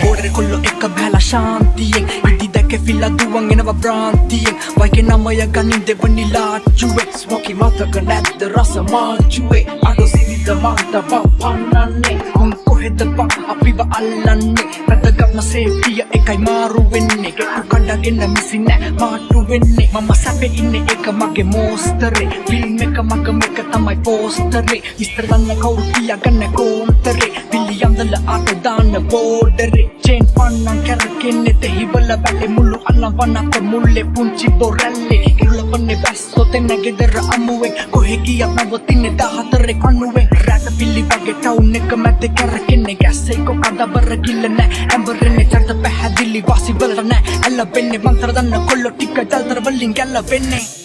බෝඩරේ කොල්ලෝ එක බැලලා ශාන්තියෙන් ඉදි දැක ෆිලා දුවන් එනවා භ්‍රාන්තියෙන්. වයිගේ නමය ගනින් දෙවනි ලාච්චුවේ. ස්මෝකි මතක නැද්ද රස මාචුවේ? අඩෝ සිරිත මන්ට බං පන්නන්නේ. උන් කොහෙද බං අපිව අල්ලන්නේ? වැදගත්ම සේෆ්ටිය එකයි මාරු වෙන්නේ. ගෙට්ටු කඩගෙන මිසි නෑ මාට්ටු වෙන්නේ. මම සැපේ ඉන්නේ, ඒක මගේ මෝස්තරේ. ෆිල්ම් එක මග මේක තමයි පෝස්තරේ. විස්තර දන්න කවුරු තියාගන්න කෝන්තරේ. පිළියන්දල ආට දාන්න බෝඩරේ. චේන් පන්නන් කැරකෙන්නේ දෙහිවල වැලේ. මුළු අල්ලම් වනත මුල්ලේ පුංචි බොරැල්ලේ. කිරුළ වන්නේ බැස්සෝ තෙන්න ගෙදර අමුවෙන්. කොහෙ ගියත් නවතින්නේ 14 කණුවෙන්. රැට පිලි වගේ ටවුන් එක මැද කැරකෙන්නේ. ගැස් එක කඩබර ගිල්ල නෑ ඇඹරෙන්නේ. චරිත පැහැදිලි වාසි වලට නෑ ඇලවෙන්නේ. මන්තර දන්න කොල්ලෝ ටික ජල්තර වලින් ගැලවෙන්නේ.